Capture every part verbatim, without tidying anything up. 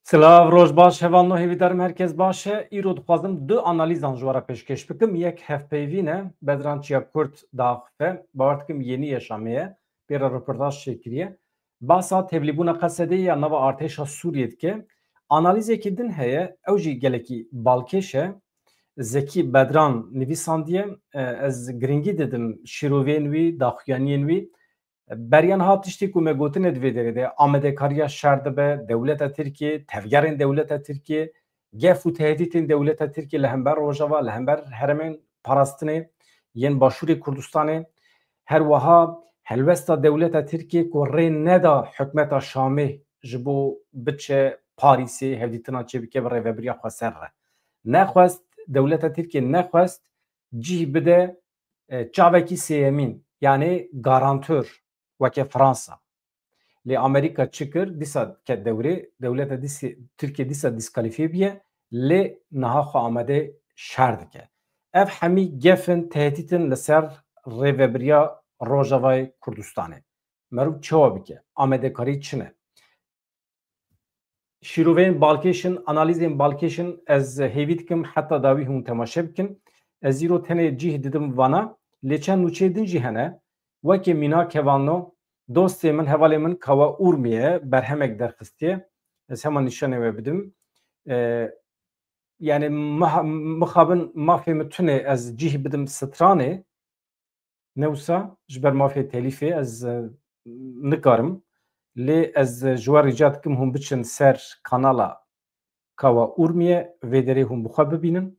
Silav, roj baş, hevalno hêvîdarim herkes baş e. Îro dixwazim du analîzan ji we re pêşkêş bikim. Yek hevpeyvîn e, Bedran Çiya Kurt diaxife. Bawer dikim yê nî ye, şamê ye. Pê re reportaj çêkiriye. Basa tevlîbûna Qesedê ya nava artêşa Sûriyê dike. Analîzekî din heye, ew jî gelekî balkêş e. Zekî Bedran nivîsandiye. E, ez giringî didim şîrovên wî, daxuyaniyên wî. Beriya niha tiştê ku me gotine di vê derê de, amadekariya şer dibe, dewleta Tirkiyê, tevgerên dewleta Tirkiyê, gef û tehdîtên dewleta Tirkiyê li hember Rojava, li hember herêmên parastinê yên Başûrê Kurdistanê, her wiha helwesta dewleta Tirkiyê ku rê neda hikûmeta Şamê ji bo biçe Parîsê hevdîtina çêbike bi rêvebiriya xweser re. Nexwest, dewleta Tirkiyê nexwest cih bide, e, çavekî sêyemîn, yanî garantor, weke Fransa. Lê Amerîka çi kir? Dîsa ket dewrê, dewleta dîsê-, Tirkiye dîsa dîskalîfî bûye, lê niha xwe amade şer dike. Ev hemî gef in, tehdît in li ser rêvebiriya Rojavayê Kurdistanê. Meriv çawa bike? Amadekarî çi ne? Şîroveyên balkêş in, analîzên balkêş in, ez hêvî dikim heta dawî hûn temaşe bikin. Ez îro tenê cih didim vana, lê çend nûçeyê din jî hene. Wekî mînak hevalno, dostê min, hevalê min Kawa Urmiye berhemek derxistiye. Ez hema nîşanê we bidim. E, yani miha-, mixabin mafê min tune ez cih bidim stranê. Ne wisa, ji ber mafê telîfê ez, e, nikarim. Lê ez, e, ji we rica dikim hûn biçin ser kanala Kawa Urmiye, vê derê hûn bi xwe bibînin.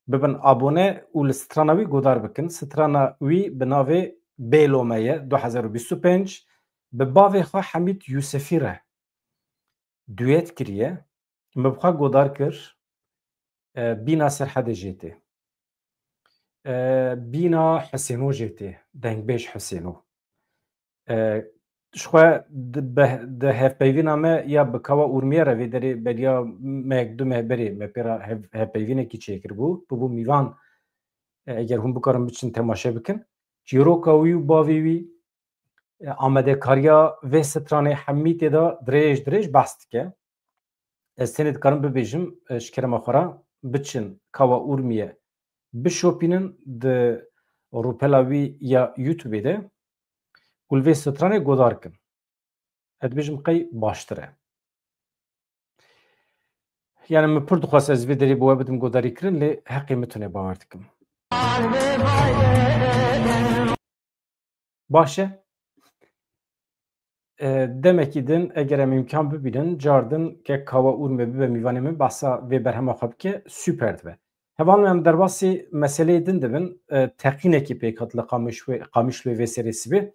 Bibin abone û li strana wî godar bikin. Strana wî bi navê Bêlo Me ye, du hezar û bîst û pênc, bi bavê xwe Hemîd Yûsefî re duyet kiriye. Min bi xwe godar kir, e, bîna Serhedê jê tê. E, bîna Husêno jê tê, dengbêj Husêno. E, ji xwe di, be-, di hevpeyvîna me ya bi Kawa Urmiye re vê derê beriya mehek du meh berê me pê re hev-, hevpeyvînekî çêkiribû. Bibû mîvan, e, eger hûn bikarin biçin temaşe bikin. Çîroka wî û bavê wî, e, amadekariya vê stranê hemî tê de dirêj dirêj behs dike. Ez tenê dikarim bibêjim, e, ji kerema xwe re biçin Kawa Urmiye bişopînin di rûpela wî ya YouTube de û li vê stranê godar kin. Ez dibêjim qey baştir e. Yani min pir dixwest ez vê derê bi we bidim godarî kirin, lê heqê min tune bawer dikim. Baş e. E, demekî din eger em îmkan bibînin, car din ke Kawa Urmiye bibe mîvanê min, behsa vê berhema xwe bike, super dibe. Hevalno, em derbasî meseleyê din dibin, e, teqînekî pêk hat li Qamişloyê, Qamişloyê vê serê sibê.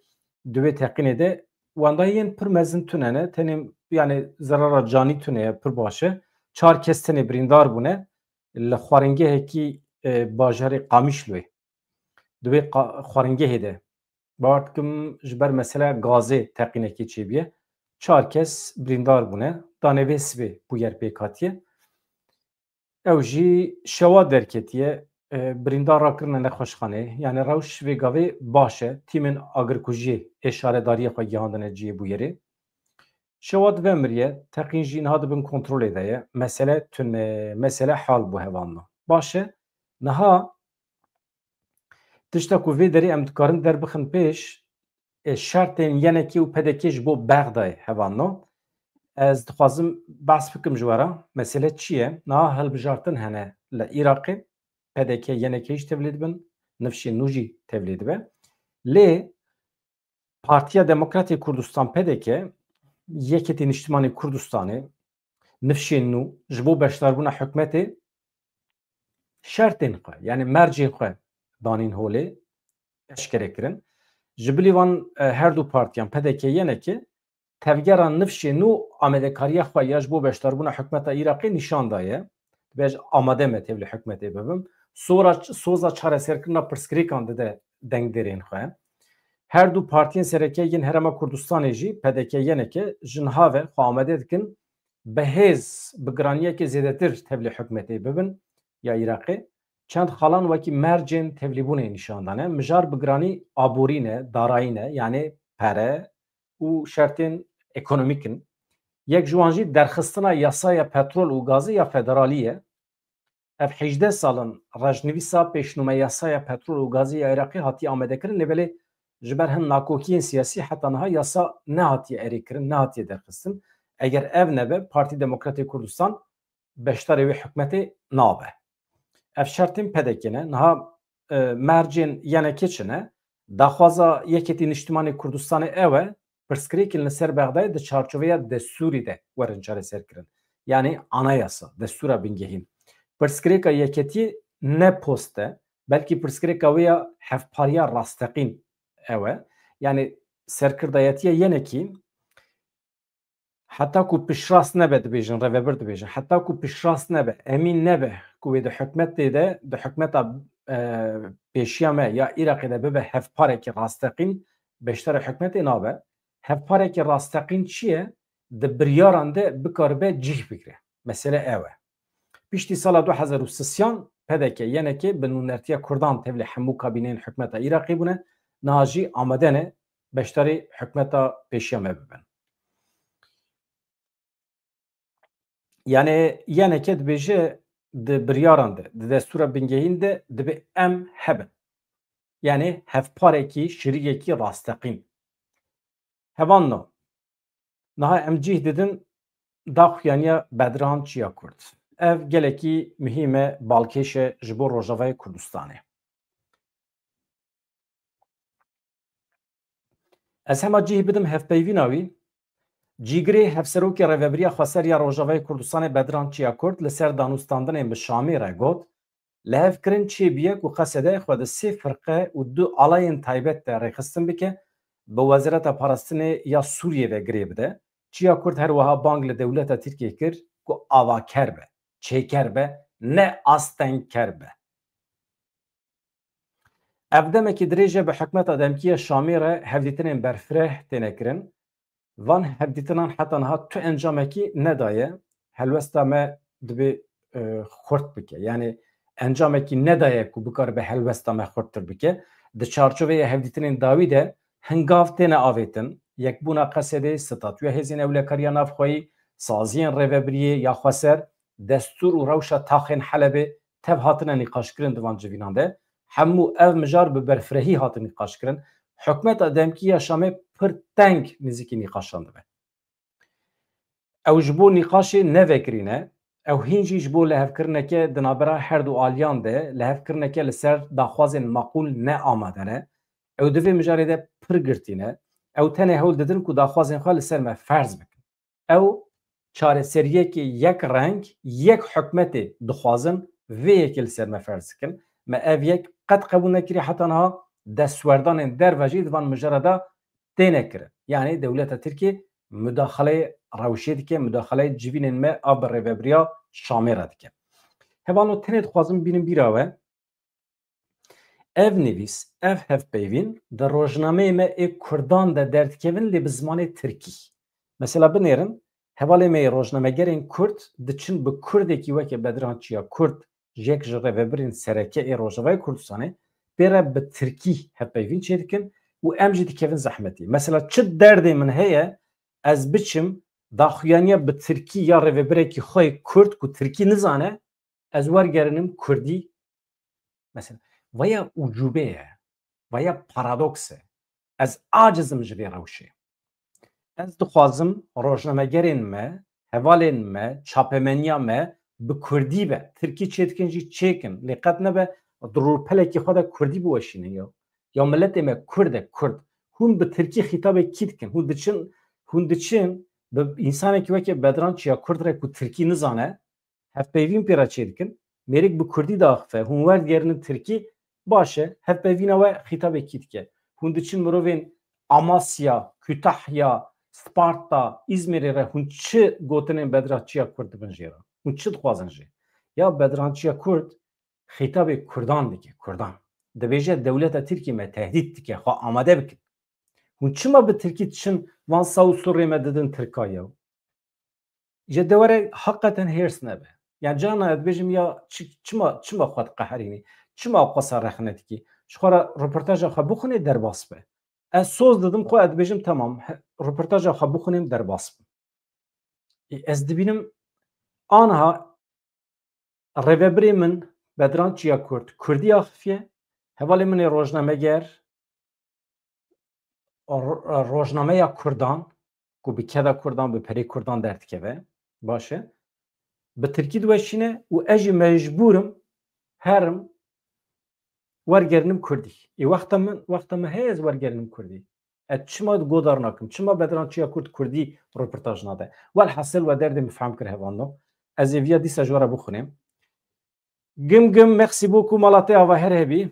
Di wê teqînê de wendayiyên pir mezin tune ne, tenê, yani, zerara canî tune ye, pir baş e. Çar kes tenê birîndar bûne li xwaringehekî, e, bajarê Qamişloyê. Di wê qa-, xwaringehê de, bawer dikim ji ber meseleya gazê teqînekê çêbûye. Çar kes birîndar bûne. Danê vê sibê bûyer pêk hatiye. Ew jî şewa derketiye, e, birîndar rakirine nexweşxanê. Yani rewş vê gavê baş e. Tîmên agirkujiyê ê şaredariyê xwe gihandine cihê bûyerê. Şewa dive miriye, teqîn jî niha di bin kontrolê de ye. Mesele tune, mesele hal bû hevalno. Baş e, niha tişta ku vê derê em dikarin derbixin pêş, e, şertên Y N K û P D K ji bo Bexdayê hevalno. Ez dixwazim behs bikim ji we re. Mesele çi ye? Niha hilbijartin hene li Iraqê. P D K, Y N K jî tevlî dibin, nifşên nû jî tevlî dibe. Lê Partiya Demokratê Kurdistan, P D K, Yekêtî Niştimanê Kurdistanê, nifşên nû ji bo beşdarbûna hikûmetê şertên xwe, yani mercên xwe danîn holê, eşkere kirin. Ji bilî van, e, her du partiyan, P D K, Y N K, tevgera nifşên nû amadekariya xwe ya ji bo beşdarbûna hikûmeta Iraqê nîşan daye. Dibêje, amade me tevlî hikûmetê bibim. Sora, soza çareserkirina pirsgirêkan dide dengdêrên xwe. Her du partiyên sereke yên Herêma Kurdistanê jî, P D K, Y N K, ji niha ve xwe amade dikin bi hêz, bi giraniyeke zêdetir tevlî hikûmetê bibin ya Iraqê. Çend xalan wekî mercên tevlîbûnê nîşan dane. Mijar bi giranî aborî ne, darayî ne, yani pere û şertên ekonomîk in. Yek ji wan jî derxistina yasaya petrol û gazê ya federalî ye. Ev hejdeh sal in rejnivîsa pêşnûme yasaya petrol û gazê ya Iraqê hatiye amadekirin, lê belê ji ber hin nakokiyên siyasî heta niha yasa nehatiye erêkirin, nehatiye derxistin. Eger ev nebe, Partî Demokratê Kurdistan beşdarê wê hikûmetê nabe. Ev şertên P D K'ê ne. Niha, e, mercên Y N K'ê çi ne? Daxwaza Yekêtî Niştimanê Kurdistanê ew e, pirsgirêkên li ser Bexdayê di çarçoveya destûrî de werin çareserkirin. Yanî anayasa, destûra bingehîn. Pirsgirêka yeketî ne post e, belkî pirsgirêka wê ya hevpariya rasteqîn ew e. Yanî serkirdayetiya Y N K'ê heta ku piştrast nebe dibêjin, rêvebir dibêjin, heta ku piştrast nebe, emîn nebe ku wê di hikûmetê de, di hikûmeta, e, pêşiya me ya Iraqê de bibe hevparekî rasteqîn, beşdarê hikûmetê nabe. Hevparekî rasteqîn çi ye? Di biryaran de bikaribe cih bigire. Mesele ew e. Piştî sala du hezar û sisiyan P D K, Y N K bi nûnertiya Kurdan tevlî hemû kabîneyên hikûmeta Iraqê bûne, niha jî amade ne beşdarî hikûmeta pêşiya me bibin. Yanî Y N K dibêje di biryaran de, di destûra bingehîn de dibê em hebin. Yanî hevparekî, şirîkekî rasteqîn. Hevalno, niha em cih didin daxuyaniya Bedran Çiya Kurd. Ev gelekî muhîm e, balkêş e ji bo Rojavayê Kurdistanê. Ez hema cih bidim hevpeyvîna wî. Cîgirê Hevserokê Rêvebiriya Xweser ya Rojavayê Kurdistanê Bedran Çiya Kurd li ser danûstandinên bi Şamê re got, lihevkirin çêbûye ku Qesedê xwe di sê firqe û du alayên taybet de rêxistin bike, bi Wezareta Parastinê ya Sûriyê ve girê bide. Çiya Kurd her wiha bang li dewleta Tirkiyê kir ku avaker be, çêker be, ne astengker be. Ev demekî dirêj e bi hikûmeta demkî ya Şamê re hevdîtinên berfireh têne kirin. Van hevdîtinan heta niha tu encamekî nedaye. Helwesta me dibê, e, xurt bike. Yanî encamekî nedaye ku bikaribe helwesta me xurttir bike. Di çarçoveya hevdîtinên dawî de hingav têne avêtin. Yekbûna Qesedê, statûya hêzên ewlekariya navxweyî, saziyên rêvebiriyê ya xweser, destûr û rewşa taxên Helebê tev hatine nîqaşkirin di van civînan de. Hemû ev mijar bi berfirehî hatin nîqaşkirin. Hikûmeta demkî ya Şamê pir teng nêzîkî nîqaşan dibe. Ew ji bo nîqaşê ne vekirî ne, ew hîn jî ji bo lihevkirineke di navbera her du aliyan de, lihevkirineke li ser daxwazên maqûl ne amade ne. Ew di vê mijarê de pir girtî ne. Ew tenê hewl didin ku daxwazên xwe li ser me ferz bikin. Ew çareseriyekê yek reng, yek hikûmetê dixwazin, vê yekê li ser me ferz dikin. Me ev yek qet qebûl nekiriye heta niha, destwerdanên derve jî di van mijara de têne kirin. Yanî dewleta Tirkiyê mudaxaleyê rewşê dike, mudaxaleyê civînên me a bi rêvebiriya Şamê re dike. Hevalno, tenê dixwazim bînim bîra we. Ev nivîs, ev hevpeyvîn di rojnameyê me ê Kurdan de derdikevin, lê bi zimanê Tirkî. Mesela binêrin, hevalê me yê rojnamegerên Kurd diçin bi Kurdekî weke Bedran Çiya Kurd, yek ji rêvebirên sereke ê Rojavayê Kurdistanê, pê re bi Tirkî hevpeyvîn çêdikin û em jî dikevin zehmetî. Mesela çi derdê min heye, ez biçim daxuyaniya bi Tirkî ya rêvebirekî xwe yê Kurd ku Tirkî nizane, ez wergerinim Kurdî. Mesela, vaya ucube ye, vaya paradoks e. Ez aciz im ji vê rewşê. Ez dixwazim rojnamegerên me, hevalên me, çapemeniya me bi Kurdî be. Tirkî çêdikin jî çêkin. Lê qet nebe di rûpelekî xwe de Kurdî biweşînin ya. Ya miletê me Kurd e, Kurd. Hûn bi Tirkî xîtabê kî dikin? Hûn diçin, hûn diçin bi însanekî weke Bedran Çiya Kurd re ku Tirkî nizane, hevpeyvîn pê re çêdikin, mêrik bi Kurdî diaxife, hûn werdigerinin Tirkî, baş e, hevpeyvîna we xîtabê kî dike? Hûn diçin mirovên Amasya, Kütahya, Sparta, Îzmîrê re hûn çi gotinên Bedran Çiya Kurd dibin jê re? Hûn çi dixwazin jê? Ya Bedran Çiya Kurd xîtabê Kurdan dike, Kurdan. Dibêje dewleta Tirkiyê me tehdît dike, xwe amade bikin. Hûn çima bi Tirkî diçin van saw û surrê me didin Tirka ya? Ji de were heqeten hêrs nebe. Yani carna ez dibêjim ya çi-, çima, çima xwe diqeherînî? Çima qesa rexne dikî? Ji xwe re roportaja xwe bixwînê derbas be. Ez soz didim xwe, ez dibêjim temam, he, roportaja xwe bixwînim derbas bim. Ez dibînim aniha rêvebirê min Bedran Çiyakurt Kurdî axifiye, hevalê min ê rojnameger, ro-, rojnameya Kurdan ku bi keda Kurdan, bi perê Kurdan derdikeve, baş e, bi tirkî diweşîne û ez jî mecbûr im herim wergerinim Kurdî. Ê wexta min, wexta min heye ez wergerinim Kurdî. Ez çima godar nakim? Çima Bedran Çiyakurt Kurdî roportaj nade? Welhasil we derdê min fehm kir hevando. Ez ê viya dîsa ji we re bixwînim. Gim gim, merci beaucoup, mala te ava her hebî.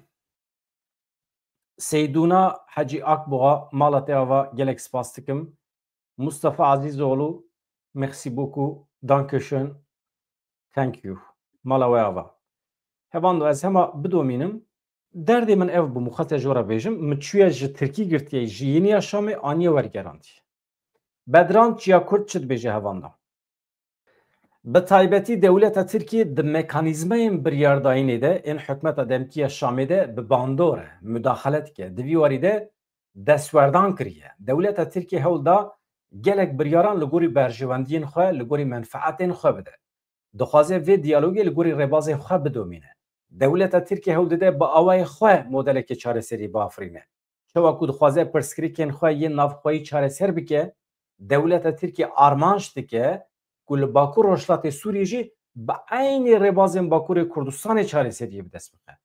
Seydûna Hecî Akboğa, mala te ava, gelek spas dikim. Mustafa Azîzoğlu, merci beaucoup, danke schön, thank you. Mala we ava. Hevando, ez hema bidomînim. Derdê min ev bû, mixweste ji we re bêjim. Min çûye ji Tirkî girtiye, ji Yeniya Şamê aniye wergerandiye. Bedran Çiyakurt çi dibêje hevando? Bi taybetî dewleta Tirkiyê di mekanîzmayên biryardayînê de ên hikûmeta demkî ya Şamê de bi bandor e, mudaxele dike. Di vî warî de destwerdan kiriye. Dewleta Tirkiyê hewl da gelek biryaran li gorî berjewendiyên xwe, li gorî menfaetên xwe bide. Dixwaze vê diyalogê li gorî rêbazên xwe bidomîne. Dewleta Tirkiyê hewl dide bi awayê xwe modeleke çareserî biafirîne. Çawa ku dixwaze pirsgirêkên xwe yên navxweyî çareser bike, dewleta Tirkiyê armanc dike ku li Bakur Rojhilatê Sûriyê jî bi eynî rêbazên Bakurê Kurdistanê çareseriyê bi dest bixe.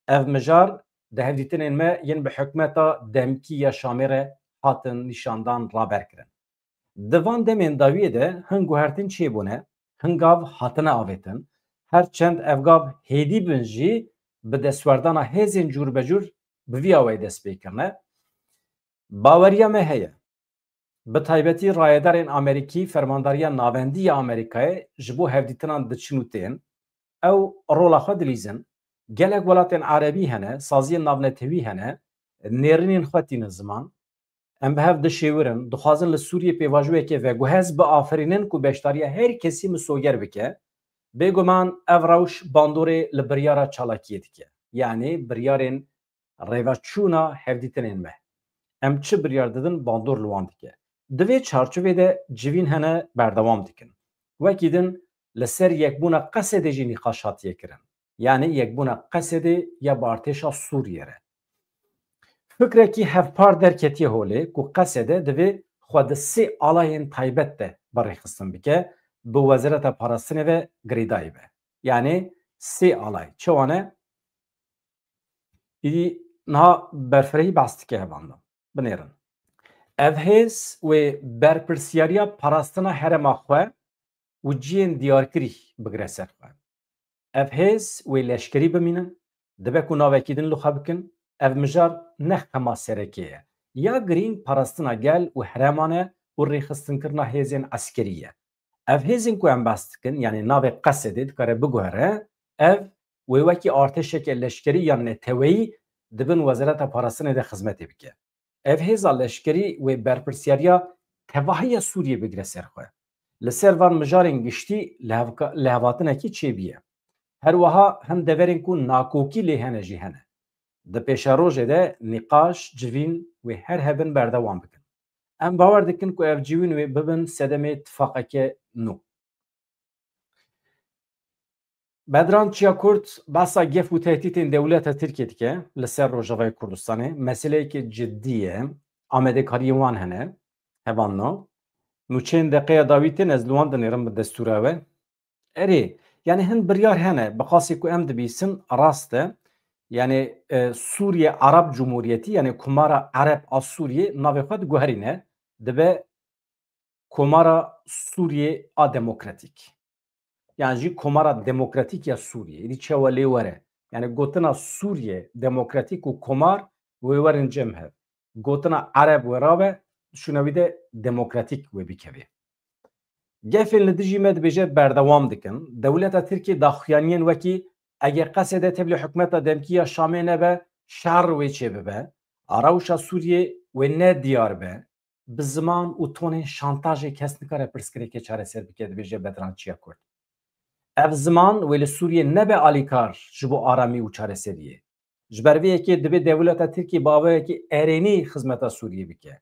Ev mijar di hevdîtinên me yên bi hikûmeta demkî ya Şamê re hatin nîşandan, raber kirin. Di van demên dawiyê de hin guhertin çêbûne, hin gav hatine avêtin, her çend ev gav hêdî bin jî bi destwerdana hêzên cûrbecûr bi vî awayî dest pê kirine. Baweriya me heye. Bi taybetî rayedarên Amerîkî Fermandariya Navendî ya Amerîkayê ji bo hevdîtinan diçin û tên. Ew rola xwe dilîzin. Gelek welatên erebî hene, saziyên navnetewî hene, nêrînên xwe tînin ziman. Em bi hev dişêwirin, dixwazin li Sûriyê pêvajoyeke veguhez biafirînin ku beşdariya her kesî misoger bike. Bêguman ev rewş bandorê li biryara çalakiyê dike. Yanî biryarên rêveçûna hevdîtinên me. Em çi biryar didin, bandor li wan dike. Di vê çarçovê de civîn hene berdewam dikin. Wekî din li ser yekbûna Qesedê jî nîqaş hatiye kirin. Yanî yekbûna Qesedê ya bi artêşa Sûriyê re. Fikrekî hevpar derketiye holê ku Qesede divê xwe di sê alayên taybet de berêxistin bike, bi Wezareta Parastinê ve girêdayî be. Yanî sê alay. Çi wan e? Îdî niha berfirehî behs dike hevanda. Binêrin. Ev hêz wê berpirsiyariya parastina herêma xwe û cihên diyarkirî bigire ser xwe. Ev hêz wê leşkerî bimînin, dibe ku navekî din li xwe bikin. Ev mijar ne xema serekê ye. Ya girîng parastina gel û herêman e û rêxistinkirina hêzên eskerî ye. Ev hêzên ku em behs dikin, yanî navê Qesedê dikare biguhere, ev wê wekî artêşeke leşkerî yan neteweyî di bin Wezareta Parastinê de xizmetê bike. Ev hêza leşkerî wê berpirsiyariya tevahiya Sûriyê bigire ser xwe. Li ser van mijarên giştî lihevka-, lihevatinekî çêbûye. Her wiha hin deverên ku nakokî lê hene jî hene. Di pêşerojê de nîqaş, civîn wê her hebin berdewam bikin. Em bawer dikin ku ev civîn wê bibin sedemê tifaqeke nû. Bedran Çiyakurt behsa gef û tehdîtên dewleta Tirkiyê dike li ser Rojavayê Kurdistanê. Meseleyeke cidî ye. Amadekariyên wan hene. Hevalno. Nûçeyên deqeya dawî tên, ez li wan dinêrim bi destûra we. Erê, yanî hin biryar hene. Bi qasî ku em dibîsin, rast e. Yanî, e, Sûriye Arab Cumhuriyeti, yanî Komara Ereb a Sûriyê navê xwe diguherîne. Dibe Komara Sûriyê a Demokratîk. Yan jî Komara Demokratîk ya Sûriyê. Êdî çawa lê were? Yani gotina Sûriye Demokratîk û Komar wê werin cem hev. Gotina Ereb wê rabe, şûna wî de demokratîk wê bikeve. Gefên li dijî me dibêje berdewam dikin. Dewleta Tirkiyê daxuyaniyên wekî ege Qesede tevlî hikûmeta demkî ya Şamê nebe, şer wê çêbibe. A rewşa Sûriyê wê ne diyar be. Bi ziman û tonên şantajê kes nikare pirsgirêkê çareser bike, dibêje Bedran Çiyakurt. Ev ziman wê li Sûriyê nebe alîkar ji bo aramî û çareseriyê. Ji ber vê yekê divê dewleta Tirkiyê bi awayekî erênî xizmeta Sûriyê bike.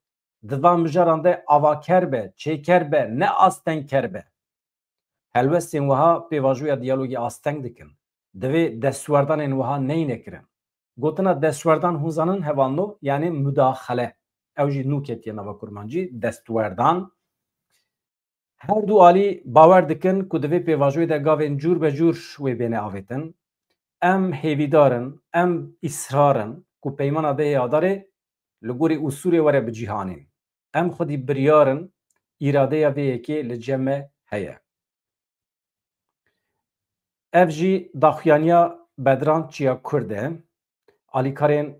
Di van mijaran de avaker be, çêker be, ne astengker be. Helwestên wiha pêvajoya diyalogê asteng dikin. Divê destwerdanên wiha neyne kirin. Gotina destwerdan hûn zanin hevalno, yani mudaxele. Ew jî nû ketiye nava kurmancî, destwerdan. Her du alî bawer dikin ku di vê pêvajoyê de gavên cûr be cûr wê bêne avêtin. Em hêvîdar in, em îsrar in ku peymana dehê Adarê li gorî usûrê were bicîhanîn. Em xwedî biryar in, îradeya vê yekê li cem me heye. Ev jî daxuyaniya Bedran Çiyakurd e, alîkarên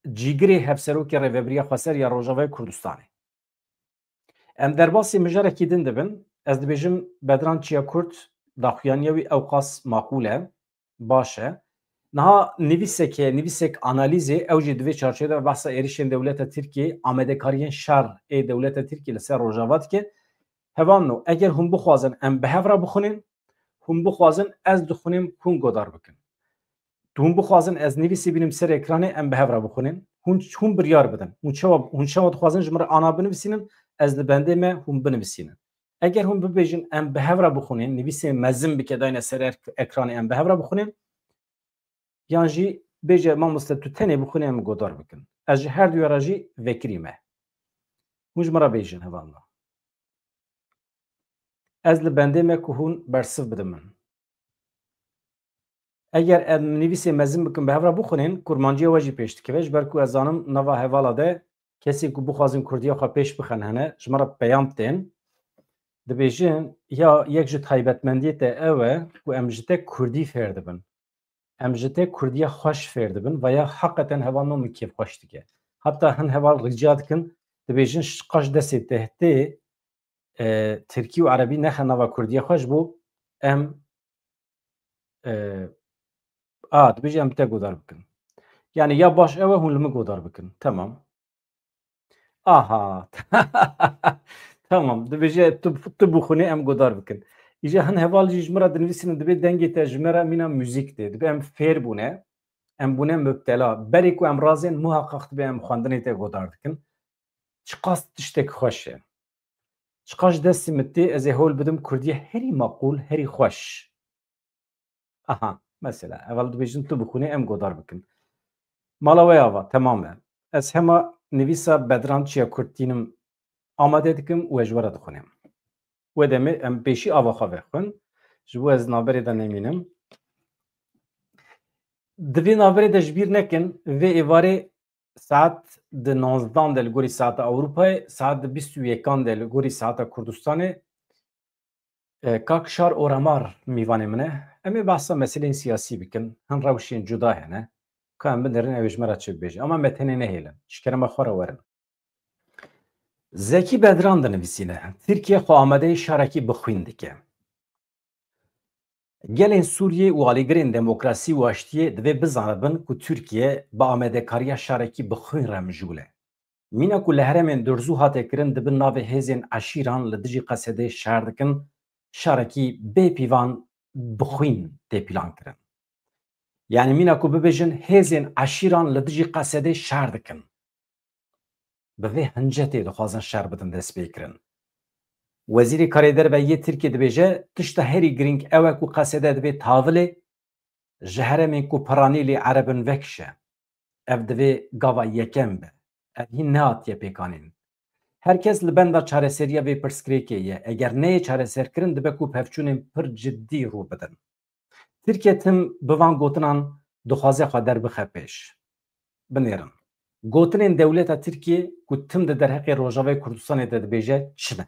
cîgirê Hevserokê Rêvebiriya Xweser ya Rojavayê Kurdistanê. Em derbasî mijarekî din dibin. Ez dibêjim Bedran Çiyakurd daxuyaniya wî ewqas maqûl e, baş e. Niha nivîsek e, nivîsek analîzê, ew jî di vê çarçovê de behsa êrişên dewleta Tirkiyê, amadekariyên şer ê dewleta Tirkiyê li ser Rojava dike. Hevalno, eger hûn bixwazin em bi hev re bixwînin, hûn bixwazin ez dixwînim hûn godar bikin. Hûn bixwazin ez nivîsê bînim ser ekranê, em bi hev re bixwînin. Hûn, hûn biryar bidin. Hûn çawa, hûn çawa dixwazin ji min re ana binivîsînin, ez li bendê me hûn binivîsînin. Eger hûn bibêjin em bi hev re bixwînin, nivîsê mezin bike dayne ser ek-, ekranê, em bi hev re bixwînin, yan jî bêje mamoste tu tenê bixwîne em godar bikin. Ez ji her duya re jî vekirî me. Hûn ji min re bêjin hevalno. Ez li bendê me ku hûn bersiv bidin min. Eger em nivîsê mezin bikin bi hev re bixwînin, kurmanciya we jî pêş dikeve, ji ber ku ez zanim nava hevala de kesên ku bixwazin kurdiya xwe pêş bixin hene, ji me re peyam tên. Dibêjin ya yek ji taybetmendiyê te ew e ku em ji te kurdî fêr dibin. Em ji te kurdiya xweş fêr dibin, vaya heqeten hevalno min kêfxweş dike. Heta hin heval rica dikin, dibêjin şiqaş destê te tê, e, tirkî û erebî nexe nava kurdiya xwe ji bo em, e, a, dibêje em bi te godar bikin. Yani ya baş ew e hûn li min godar bikin. Tamam. Aha. Tamam. Dibêje tu, tu bixwînî em godar bikin. Îja hin heval jî ji min re dinivîsînin, dibê dengê te ji me re mîna muzîk tê. Dibê em fêr bûne. Em bûne mubtela. Berê ku em razên muhaqaq dibê em xwendinê te godar dikin. Çiqas tiştek xweş e. Çiqas ji destî min tê, ez ê hewl bidim kurdiye herî maqûl, herî xweş. Aha, mesela, heval dibêjin tu bixwînî em godar bikin. Mala we ava, temam e. Ez hema nivîsa Bedran Çiyakurd tînim amade dikim û ez ji we re dixwînim. Wê demê em pêşî ava xwe vexwin. Ji bo ez navberê de nemînim. Di vê navberê de ji bîr nekin, vê êvarê saet di nozdan de li gorî saeta Ewropayê, saet di bîst û yekan de li gorî saeta Kurdistanê, e, Kak Şar Oramar mîvanê min e. Em ê behsa meseleyên siyasî bikin. Hin rewşên cuda hene. Ka em binêrin ew ê ji me re çi bibêje. Ama me tenê nehêlin. Ji kerema xwe re werin. Zekî Bedran dinivîsîne, Tirkiye xwe amadeyî şarekî bixwîn dike. Gelên Sûriyê û alîgirên demokrasî û aştiyê divê bizanibin ku Tirkiye bi amadekariya şarekî bixwîn re mijûl e. Mîna ku li herêmên Durzû hate kirin, di bin navê hêzên eşîran li dijî Qesedê şer dikin, şarekî bê pîvan bixwîn tê pîlan kirin. Yani mîna ku bibêjin hêzên eşîran li dijî Qesedê şer dikin. Bi vê hincetê dixwazin şer bidin destpêkirin. Wezîrê Karê Derve yê Tirkiyê dibêje, tişta herî girîng ew e ku Qesede divê tavilê ji herêmên ku piranî lê ereb in vekişe. Ev divê gava yekem be. Ev hîn nehatiye pêkanîn. Her kes li benda çareseriya vê pirsgirêkê ye. Eger neyê çareserkirin, dibe ku pevçûnên pir cidî rû bidin. Tirkiye tim bi van gotinan dixwaze xwe derbixe pêş. Binêrin. Gotinên dewleta Tirkiyê ku tim di derheqê Rojavayê Kurdistanê de dibêje çi ne?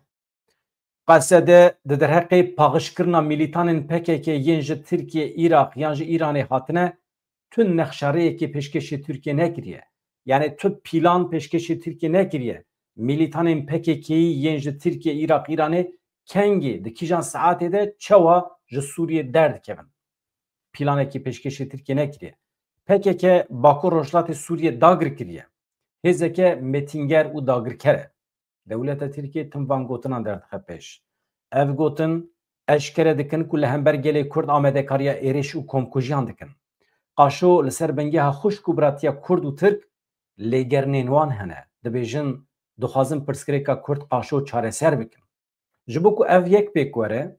Qesede di derheqê paxişkirina mîlîtanên P K K yên ji Tirkiye, Iraq yan ji Îranê hatine, tu nexşareyekê pêşkêşî Tirkiye nekiriye. Yani tu pîlan pêşkêşî Tirkiye nekiriye. Mîlîtanên P K K'yî yên ji Tirkiye, Iraq, Îranê kengî, di kîjan saetê de çawa ji Sûriyê derdikevin? Pîlanekî pêşkêşî Tirkiye nekiriye. P K K Bakur Rojhilatê Sûriyê dagir kiriye. Hêzeke mêtînger û dagirker e. Dewleta Tirkiyê tim van gotinan derdixe pêş. Ev gotin eşkere dikin ku li hember gelê Kurd amadekariya êrîş û komkujiyan dikin. Qaşo li ser bingeha xwişk û biratiya Kurd û Tirk lêgerînên wan hene. Dibêjin, dixwazin pirsgirêka Kurd Qaşo çareser bikin. Ji bo ku ev yek pêk were,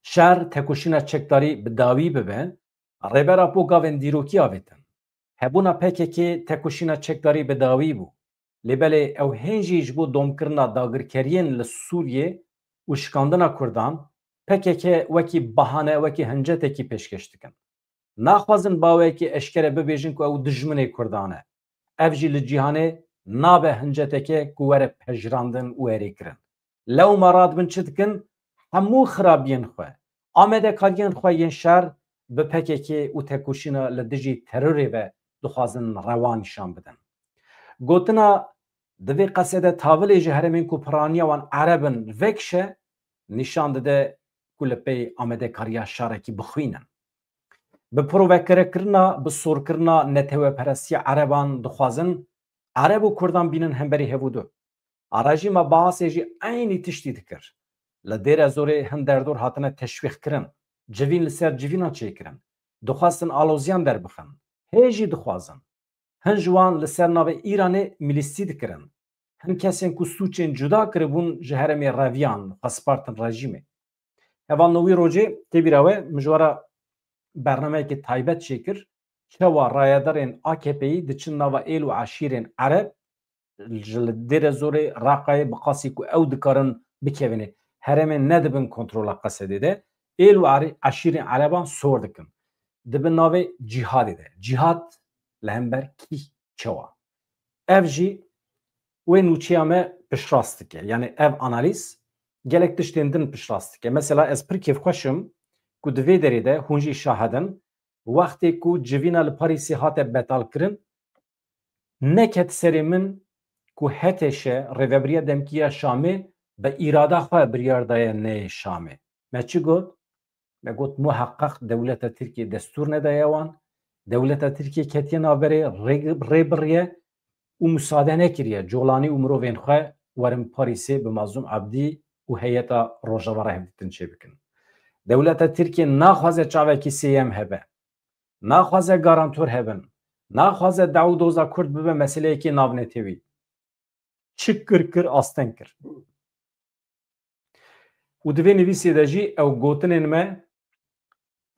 Şer tekoşîna çekdarî bi dawî bibe, Rêber Apo gavên dîrokî avêtin. Hebûna P K K tekoşîna çekdarî bi dawî bû. Lê belê ew hên jî ji bo domkirina dagirkeriyên li Sûriyê û şikandina Kurdan, P K K wekî bahane, wekî hincetekî pêşkêş dikin. Naxwazin baweyekî eşkere bibêjin ku ew dijminê Kurdan e. Ev jî li cîhanê nabe hinceteke ku were pejirandin û erê kirin. Lewma radibin çi dikin? Hemû xirabiyên xwe, amadekariyên xwe yên şer bi P K K û tekoşîna li dijî terorê ve dixwazin rewa nîşan bidin. Gotina divê Qesede tavilê ji herêmên ku piraniya wan Ereb in vekişe, nîşan dide ku li pey amadekariya şerekî bixwînin. Bi provokerekirina, bi sorkirina neteweperestiya Ereban dixwazin Ereb û Kurdan bînin hemberî hev û du. A rejîma Baasê jî eynî tiştî dikir. Li Dêre Zorê hin derdor hatine teşwîqkirin, civîn li ser civînan çêkirin. Dixwestin aloziyan derbixin. Hê jî dixwazin. Hin ji wan li ser navê Îranê milîstî dikirin. Hin kesên ku sûcên cuda kiribûn ji herêmê reviyan, xwe spartin rejîmê. Hevalno, wî rojê tê bîra we, min ji we re bernameyekê taybet çêkir. Çawa rayedarên A K P'yî diçin nava êl û eşîrên Ereb, ji li Dêre Zorê, Reqayê, bi qasî ku ew dikarin bikevin ê herêmên ne dibin kontrola Qesedê de, êl û erî-, eşîrên Ereban sor dikin. Dibin navê cîhadê de. Cîhad li hember kî, çawa? Ev jî wê nûçeya me piştrast dike. Yani ev analîz gelek tiştên din piştrast dike. Mesela ez pir kêfxweş im ku di vê derê de hûn jî şahid in, wextê ku civîna li Parîsê hate betalkirin, neket serê min ku H T Ş, Rêvebiriya Demkî ya Şamê, bi îrada xwe biryar daye neyê Şamê. Me çi got? Me got, muheqeq dewleta Tirkiyê destûr nedaye wan. Dewleta Tirkiyê ketiye navberê, rê, rê biriye û musade nekiriye colanî û mirovên xwe werin Parîsê bi Mazlûm Ebdî û heyeta Rojava re hevdîtin çêbikin. Dewleta Tirkiyê naxwaze çavekî sêyem hebe. Naxwaze garantor hebin. Naxwaze daw û doza Kurd bibe meseleyekî navnetewî. Çi kir kir, asteng kir. Û di vê nivîsê de jî ew gotinên me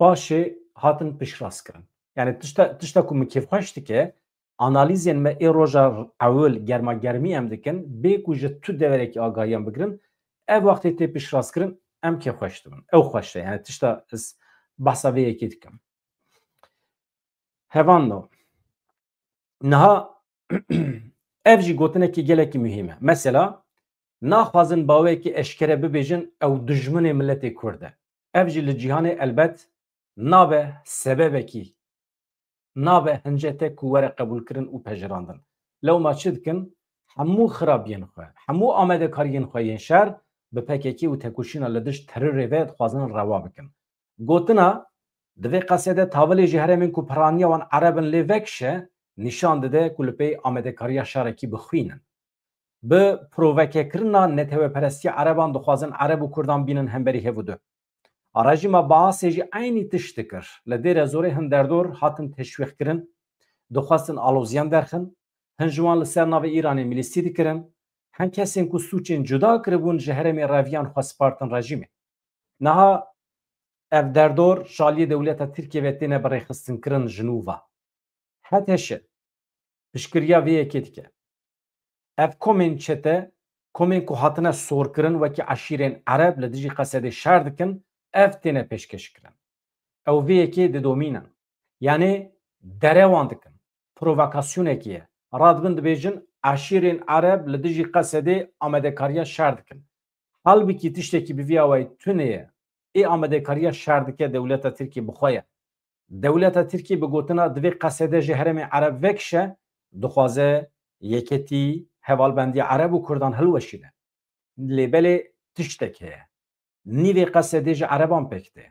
paşê hatin piştrast kirin. Yani tişta, tişta ku min kêfxweş dike, analîzên me ê roja ewil germa germî em dikin, bê ku ji tu deverekî agahiyan bigirin, ev wextê tê piştrast kirin, em kêfxweş dibin. Ew xweş e, yani tişta ez behsa vê yekê dikim. Hevalno, niha ev jî gotinekî gelekî muhîm e. Mesela, naxwazin baweyekî eşkere bibêjin ew dijminê miletê Kurd e. Ev jî li cîhanê elbet nabe sebebekî, nabe hincete ku were qebûlkirin û pejirandin. Lewma çi dikin? Hemû xirabiyên xwe, hemû amadekariyên xwe yên şer bi P K K û tekoşîna li dij terorê ve dixwazin rewa bikin. Gotina, divê Qesede tavilê ji herêmên ku piraniya wan Ereb in lê vekişe, nîşan dide ku li pey amadekariya şerekî bixwînin. Bi provokekirina neteweperestiya Ereban dixwazin Ereb û Kurdan bînin hemberî hev û du. A rejîma Baasê jî eynî tişt dikir. Li Dêre Zorê hin derdor hatin teşwîqkirin, dixwestin aloziyan derxin, hin ji wan li ser navê Îranê milîstî dikirin, hin kesên ku sûcên cuda kiribûn ji herêmê reviyan xwe spartin rejîmê. Niha ev derdor ji aliyê dewleta Tirkiyê ve têne birêxistinkirin ji nû ve. H T Ş piştgiriya vê yekê dike. Ev komên çete, komên ku hatine sorkirin wekî eşîrên Ereb li dijî Qesedê şer dikin, ev têne pêşkêşkirin. Ew vê yekê didomînin. Yanî dere wan dikin. Provokasyonekî ye. Radibin dibêjin, eşîrên Ereb li dijî Qesedê amadekariya şer dikin. Halbikî tiştekî bi vî awayî tune ye. Ê amadekariya şer dike dewleta Tirkiyê bi xwe ye. Dewleta Tirkiyê bi gotina divê Qesede ji herêmê Ereb vekişe, dixwaze yeketî, hevalbendiya Ereb û Kurdan hilweşîne. Lê belê tiştek heye. Nîvê Qesedê ji Ereban pêk tê.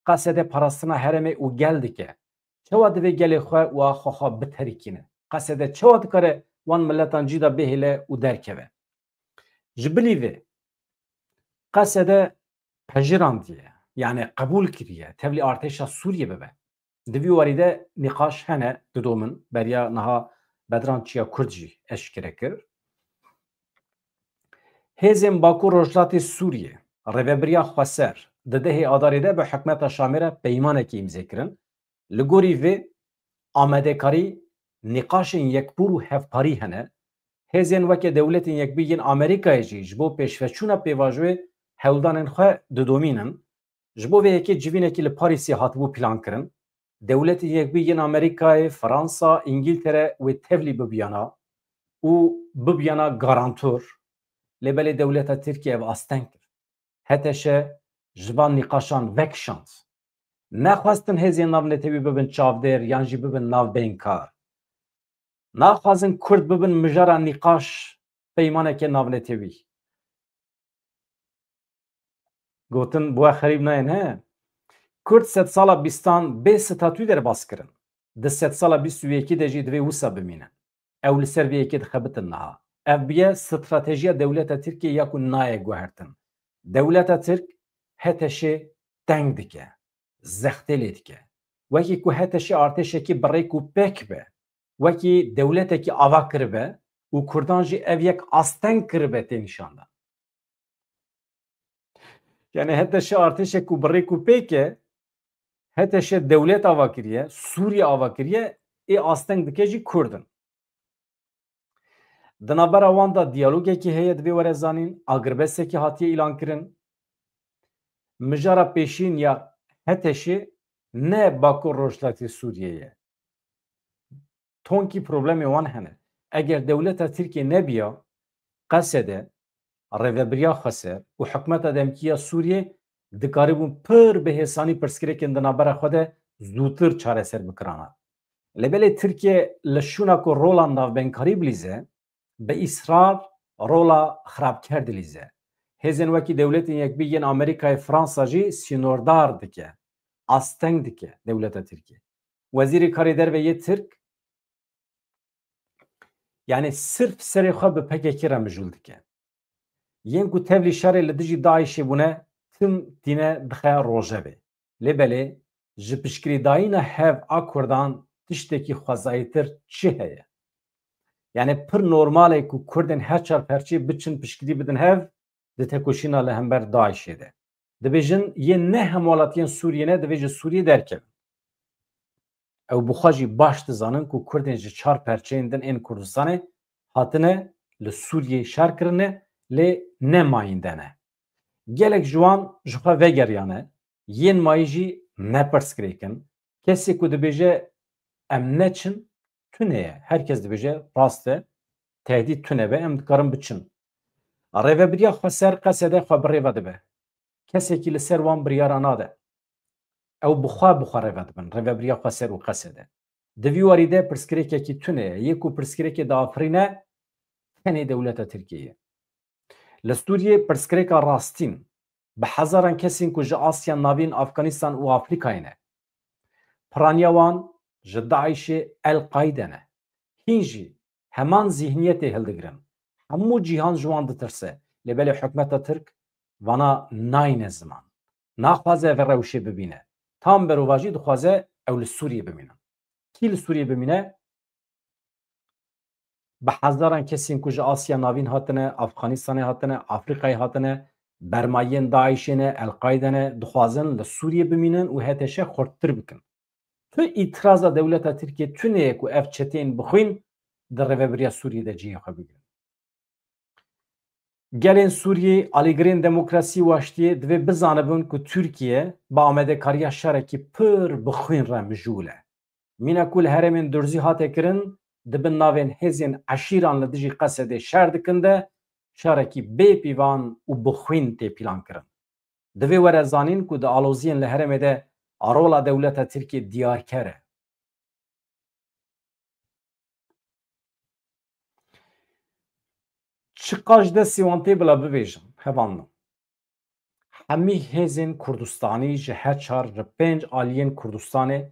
Qesede parastina herêmê û gel dike. Çawa divê gelê xwe û axa xwe biterikîne? Qesede çawa dikare wan miletan cî de bihêle û derkeve? Ji bilî vê, Qesede pejirandiye, yani qebûl kiriye, tevlî artêşa Sûriyê bibe. Di vî warî de nîqaş hene, didomin, beriya niha Bedran Çiya Kurd jî eşkere kir. Hêzên Bakur Rojhilatê Sûriyê, Rêvebiriya Xweser, di dehê Adarê de bi hikûmeta Şamê re peymanekî îmze kirin. Li gorî vê amadekarî nîqaşên yekbûr û hevparî hene. Hêzên weke Dewletên Yekbûyî yên Amerîkayê jî ji bo pêşveçûna pêvajoyê hewldanên xwe didomînin. Ji bo vê yekê civînekî li Parîsê hatibû plankirin. Dewletên Yekbûyî yên Amerîkayê, Fransa, Îngîltere wê tevlî bibiyana û bibiyana garantor. Lê belê dewleta Tirkiyê ev asteng kir. H T Ş ji van nîqaşan vekişand. Nexwestin hêzên navnetewî bibin çavdêr yan jî bibin navbeynkar. Naxwazin Kurd bibin mijara nîqaş peymaneke navnetewî. Gotin, bi we xerîb nayên, he? Kurd sedsala bîstan bê statûyî derbas kirin. Di sedsala bîst û yekî de jî divê wisa bimînin. Ew li ser vê yekê dixebitin niha. Ev bûye stratejiya dewleta Tirkiyê ya ku nayê guhertin. Dewleta Tirk H T Şê teng dike, zextê lê dike. Wekî ku H T Ş artêşekî bi rêk û pêk be, wekî dewletekî ava kiribe û Kurdan jî ev yek asteng kiribe tê nîşandan. Yani H T Ş artêşek ku bi rêk û pêk e, H T Ş dewlet ava kiriye, Sûriye ava kiriye, ê asteng dike jî Kurd in. Di navbera wan de diyalogekî heye, divê were zanîn, agirbestekî hatiye îlankirin. Mijara pêşîn ya H T Şê ne Bakur Rojhilatê Sûriyê ye. Tonkî problemê wan hene. Eger dewleta Tirkiyê nebiya, Qesede, Rêvebiriya Xweser û hikûmeta demkî ya Sûriyê dikaribûn pir bi hêsanî pirsgirêkên di navbera xwe de zûtir çareser bikirana. Lê belê Tirkiye li şûna ku rola navbeynkkarî bilîze, bi îsrar rola xirabker dilîze. Hêzên wekî Dewletên Yekbûyî yên Amerîkayê, Fransa jî sînordar dike, asteng dike dewleta Tirkiyê. Wezîrê Karê Derve yê Tirk, yani sirf serê xwe bi P K K re mijûl dike. Yên ku tevlî şerê li dijî DAIŞê bûne, tim tîne dixe rojevê. Lê belê, ji piştgirêdayîna hev a Kurdan tiştekî xwezayîtir çi heye? Yani pir normal e ku Kurdên her çar perçê biçin piştgirî bidin hev di tekoşîna li hember DAIŞê de. Dibêjin, yên ne hemwelatiyên Sûriyê ne, divê ji Sûriyê derkevin. Ew bi xwe jî baş dizanin ku Kurdên ji çar perçeyên din ên Kurdistanê hatine li Sûriyê şer kirine, lê ne mayînde ne. Gelek ji wan ji xwe vegeriyane, yên mayî jî ne pirsgirêk in. Kesê ku dibêje em neçin, tune ye. Her kes dibêje rast e, tehdît tune be, em dikarin biçin. Rêvebiriya Xweser, Qesede xwe bi rê ve dibe. Kesekî li ser wan biryara nade. Ew bi xwe, bi xwe rê ve dibin. Rêvebiriya Xweser û Qesede. Di vî warî de pirsgirêkekî tune ye. Yê ku pirsgirêkê diafirîne, tenê dewleta Tirkiyê ye. Li Sûriyê pirsgirêka rastîn, bi hezaran kesên ku ji Asya Navîn, Afganistan û Afrîkayê ne. Piraniya wan ji DAIŞê, El-Qaîde ne. Hîn jî heman zîhniyetê hildigirin. Hemû cîhan ji wan ditirse. Lê belê hikûmeta Tirk vana nayne ziman. Naxwaze vê rewşê bibîne. Tam berovajî dixwaze ew li Sûriyê bimînin. Kî li Sûriyê bimîne? Bi hezaran kesên ku ji Asya Navîn hatine, Afganistanê hatine, Afrîkayê hatine, bermayiyên DAIŞê ne, El-Qaîde ne, dixwazin li Sûriyê bimînin û H T Ş xurttir bikin. Tu îtiraza dewleta Tirkiyê tune ye ku ev çeteyên bixwîn di rêvebiriya Sûriyê de cihê xwe bigirin. Gelên Sûriyê, alîgirên demokrasî û aştiyê divê bizanibin ku Tirkiye bi amadekariya şerekî pir bixwîn re mijûl e. Mîna ku li herêmên Durzî hate kirin, di bin navên hêzên eşîran li dijî Qesedê şer dikin de, şerekî bê pîvan û bixwîn tê pîlankirin. Divê were zanîn ku di aloziyên li herêmê de rola dewleta Tirkiyê diyarker e. Çiqas destê wan tê bila bibêjin, hevalno. Hemî hêzên Kurdistanî ji her çar, ji pênc aliyên Kurdistanê,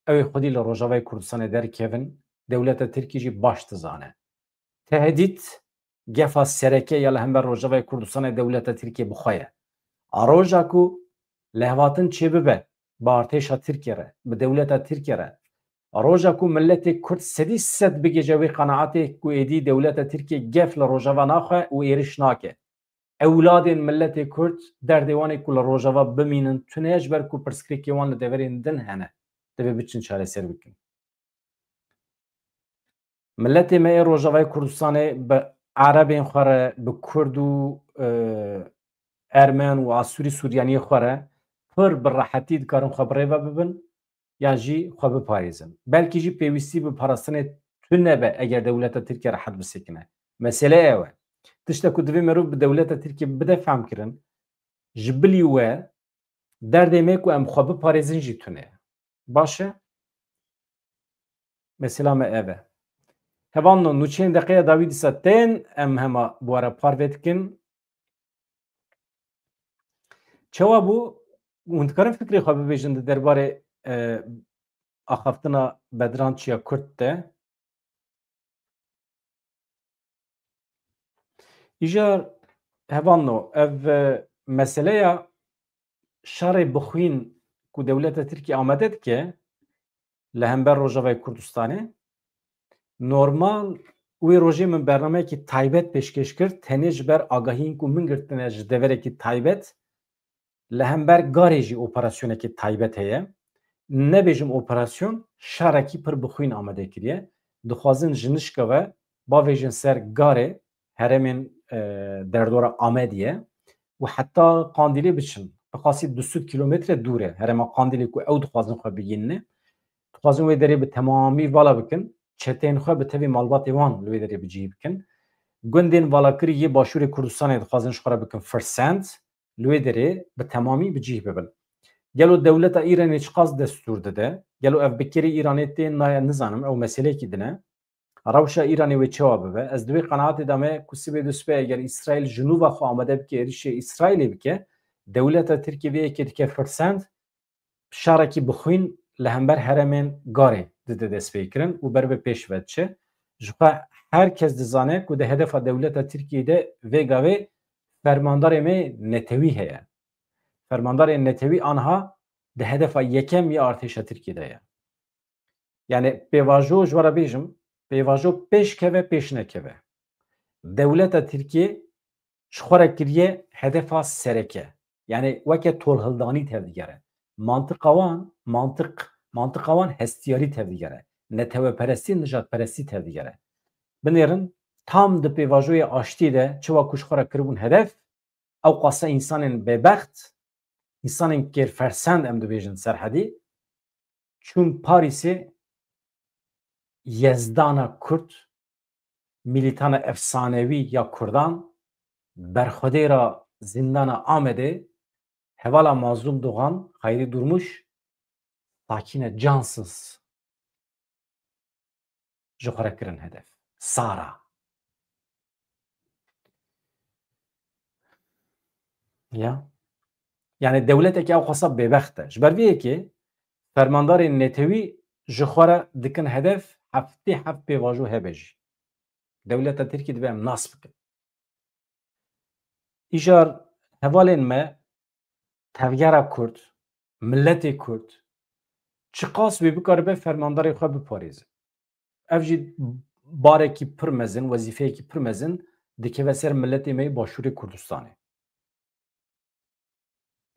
ew ê xwedî li Rojavayê Kurdistanê derkevin, dewleta Tirkî jî baş dizane. Tehdît gefa sereke ya li hember Rojavayê Kurdistanê dewleta Tirkiyê bi xwe ye. A roja ku lehvatin çêbibe bi artêşa Tirkiye re, bi dewleta Tirkiye re, a roja ku miletê Kurd sedî sed bigihîje wê qenaetê ku êdî dewleta Tirkiye gef li Rojava naxwe û êrîş nake. ewladên miletê Kurd derdê wan ê ku li Rojava bimînin tune ye, ji ber ku pirsgirêkê wan li deverên din hene. Divê biçin çareser bikin. Miletê me ê Rojavayê Kurdistanê bi Erebên xwe re, bi Kurd û, e, Ermen û Asûrî Suryaniyê xwe re pir bi rehetî dikarin xwe bi rê ve bibin, yan jî xwe biparêzin. Belkî jî pêwîstî bi parastinê tune be eger dewleta Tirkiye rehet bisekine. Mesele ew e. Tişta ku divê merov bi dewleta Tirkiye bide fehmkirin, ji bilî we derdê me ku em xwe biparêzin jî tune ye. Baş e? Mesela me ev e. Hevalno, nûçeyên deqeya dawî dîsa tên, em hema bi we re parve dikin. Çawa bû? Hûn dikarin fikrê xwe bibêjin di derbarê, e, axaftina Bedran Çiya Kurd de? Îcar hevalno, ev, e, meseleya şerê bixwîn ku dewleta Tirkî amade dike li hember Rojavayê Kurdistanê, normal wê rojê min bernameyekî taybet pêşkêş kir, tenê ji ber agahiyên ku min girtine ji deverekî taybet, li hember Garê jî operasyonekî taybet heye. Nebêjim operasyon, şerekî pir bixwîn amade kiriye. Dixwazin ji nişka ve bavêjin ser Garê herêmên, e, derdora Amediyê û heta Qandîlê biçin. Bi qasî du sed kîlometre dûr e. Herêma Qandîlê ku ew dixwazin xwe bigihînine. Dixwazin wê derê bi temamî vala bikin. Çeteyên xwe bi tevî malbatê wan li wê derê bi cihî bikin. Gundên valakirî yê Başûrê Kurdistanê dixwazin ji xwe re bikin firsend. Li wê derê bi temamî bi cih bibin. Gelo dewleta Îranê çiqas destûr dide? Gelo ev bi kerê Îranê tê, naya nizanim, ew meseleyekî din e. Rewşa Îranê wê çawa bibe? Ez di wê qenaatê de me ku sibê dûsbê eger Îsraîl ji nû ve xwe amade bike êrişê Îsraîlê bike, dewleta Tirkiyê vê yekê dike firsend, şerekî bixwîn li hember herêmên Garê dide destpêkirin û ber bi pêş ve diçe. Ji xwe her kes dizane ku di hedefa dewleta Tirkiyê de vê gavê fermandarê me netewî heye. Fermandarê netewî anha di hedefa yekem ya artêşa Tirkiyê de ye. Yani pêvajo ji we re bêjim, pêvajo pêş keve pêş nekeve. Dewleta Tirkiyê ji xwe re kiriye hedefa sereke. Yani weke tolhildanî tevdigere. Mantiqa wan, mantiq, mantiqa wan hestiyarî tevdigere. Neteweperestî, nijadperestî tevdigere. Binêrin, tam di pêvajoyê aştî de çi wa ku ji xwe re kiribûn hedef, ew qasa însanên bêbext, însanên kêrfersend em dibêjin serhedî, çûn Parîsê yezdana Kurd, milîtana efsanewî ya Kurdan, berxwedêra zîndana Amedê, hevala Mazlûm Dogan, Xeyrî Durmuş, Sakîne Cansız ji xwe re kirin hedef. Sara. Ya. Yani dewleteke ew xasa bêbext e. Ji ber vê yekê fermandarên netewî ji xwe re dikin hedef, heftê heft pêvajo hebe jî. Dewleta Tirkî dibe em nas bikin. Îcar hevalên me, tevgera Kurd, miletê Kurd, çiqas wê bikaribe fermandarê xwe biparêze. Ev jî barekî pir mezin, wezîfeyekî pir mezin dikeve ser miletê me yê Başûrê Kurdistanê.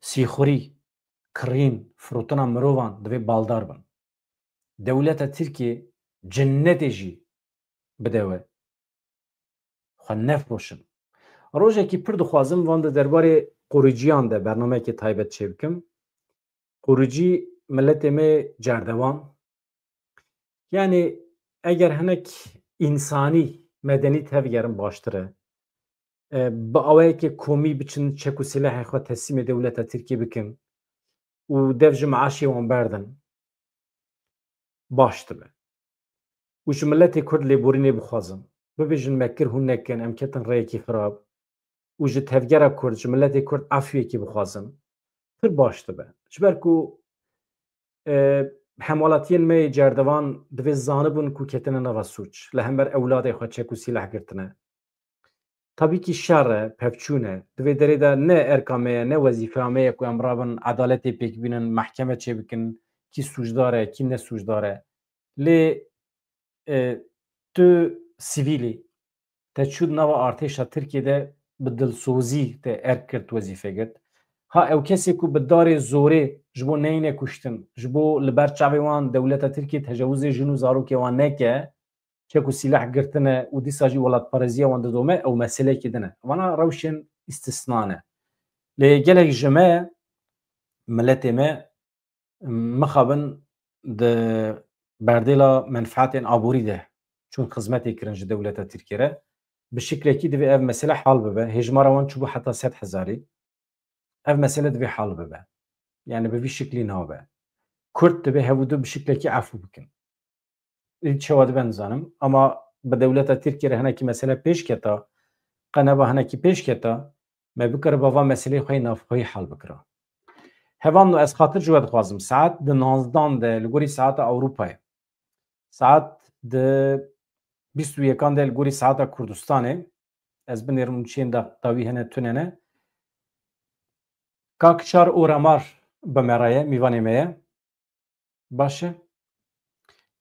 Sîxurî, kirîn, firotina mirovan divê baldar bin. Dewleta Tirkiyê cinnetê jî bide we. Xwe nefiroşin. Rojekî pir dixwazim van di derbarê qoriciyan de bernameyekê taybet çêbikim. Qoricî miletê me cerdevan. Yani eger hinek însanî, medenî tevgerin baştir e. E, bi awayekê komî biçin çek û silahê xwe teslîmê dewleta Tirkiyê bikin û dev ji meaşê wan berdin, baş dibe. Û ji miletê Kurd lêborînê bixwazin. Bibêjin me kir hûn nekin, em ketin rêyekî xirab. Û ji tevgera Kurd, ji miletê Kurd efwiyekî bixwazin. Pir baş dibe. Ji ber ku, e, hemwelatiyên me yê cerdevan divê zanibûn ku ketine nava sûc. Li hember ewladê xwe çek û sîleh girtine. Tabî kî şer e, pevçûn e. Di vê derê de ne erka me ye, ne wezîfeya me ye ku em rabin edaletê pêk bînin, mehkeme çêbikin, kî sûcdar e, kî ne sûcdar e. Lê, e, tu sivîl î, te çû di nava artêşa Tirkiyê de bi dilsozî te erk girt, wezîfe girt. Ha ew kesê ku bi darê zorê ji bo neyne kuştin, ji bo li ber çavê wan dewleta Tirkiyê tecawizê jin û zarokê wan neke, çek û sîleh girtine û dîsa jî welatpareziya wan didome, ew meseleyekî din e. Vana rewşên îstisna ne. Lê gelek ji me, miletê me, mixabin di berdêla menfaetên aborî de çûn xizmetê kirin ji dewleta Tirkiyê re. Bi şiklekî divê ev mesele hal bibe. Hêjmara wan çûbû heta sed hezarî. Ev mesele divê hal bibe. Yani bi vî şiklî nabe. Kurd divê hev û du bi şiklekî efû bikin. Î çawa dibe nizanim. Ama bi dewleta Tirkiyê re hinekî mesele pêş keta, qe neba hinekî pêş keta, me bikariba va meseleyê xwe yê navxweyî hal bikira. Hevalno, ez xatir ji we dixwazim. Saet di nozdan de li gorî saeta Ewropayê, saet di bîst û yekan de li gorî saeta Kurdistanê, ez binêrim û çiyên da dawî hene tune ne. Kak Çar Oramar bi me re ye, mîvanê me ye. Baş e.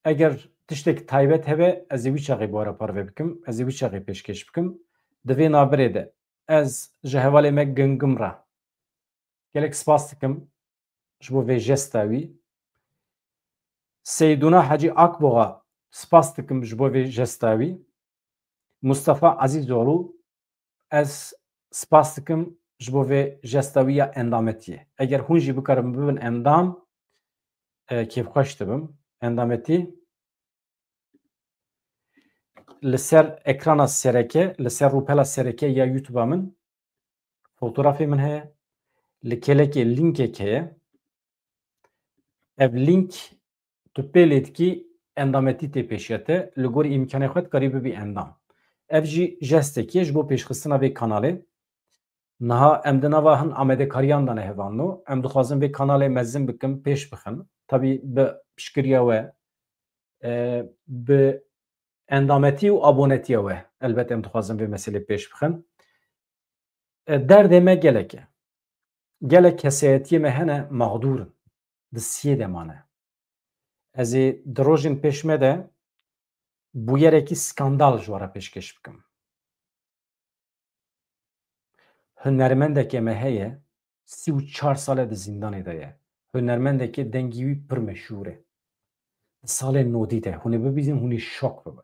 Eger tiştek taybet hebe, ez ê wî çaxê bi we re parve bikim, ez ê wî çaxê pêşkêş bikim. Di vê navbirê de ez ji hevalê me Gingim re gelek spas dikim ji bo vê jesta wî. Seydûna Hecî Akboxa spas dikim ji bo vê jesta wî. Mustafa Ezîzoğlu, ez spas dikim ji bo vê jesta wî ya endametiyê. Eger hûn jî bikarin bibin endam, e, kêfxweş dibim. Endametî li ser ekrana sereke, li ser rûpela sereke ya YouTube-a min fotografê min heye. Li kêlekê lînkek heye. Ev lînk tu pê lê dikî, endametî tê pêşiya te, li gor îmkanê xwe dikarî bibî endam. Ev jî jestekê ji bo pêşxistina vê kanalê. Niha em di nava hin amadekariyan de ne hevalno. Em dixwazin vê kanalê mezin bikin, pêş bixin. Tabî bi piştgiriya we, e, bi endametî û abonetiya we, elbet em dixwazin vê meselê pêş bixin. E, derdê me gelek e. Gelek kesayetiyê me hene mexdûr in. Di siyê de mane. Ez ê di rojên pêş me de bûyerekî skandal ji we re pêşkêş bikim. Hunermendeke me heye, sî û çar sal e di zîndanê de ye. Hunermendeke dengî wî pir meşhûr e. Di salên nodî de, hûn ê bibînin, hûn ê şok bibin.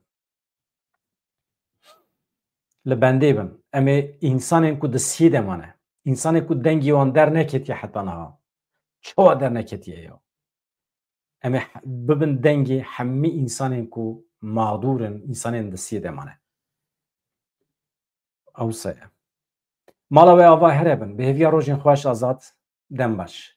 Li bendê bin. Em ê însanên ku di siyê de mane, însanên ku dengê wan derneketiye heta niha, çawa derneketiye ya? Em ê he-, bibin dengê hemî însanên ku mağdûr in, însanên di siyê de mane. Ewse ye. Mala we ava here bin. Bi hêviya rojên xweş, Azad. Dem baş.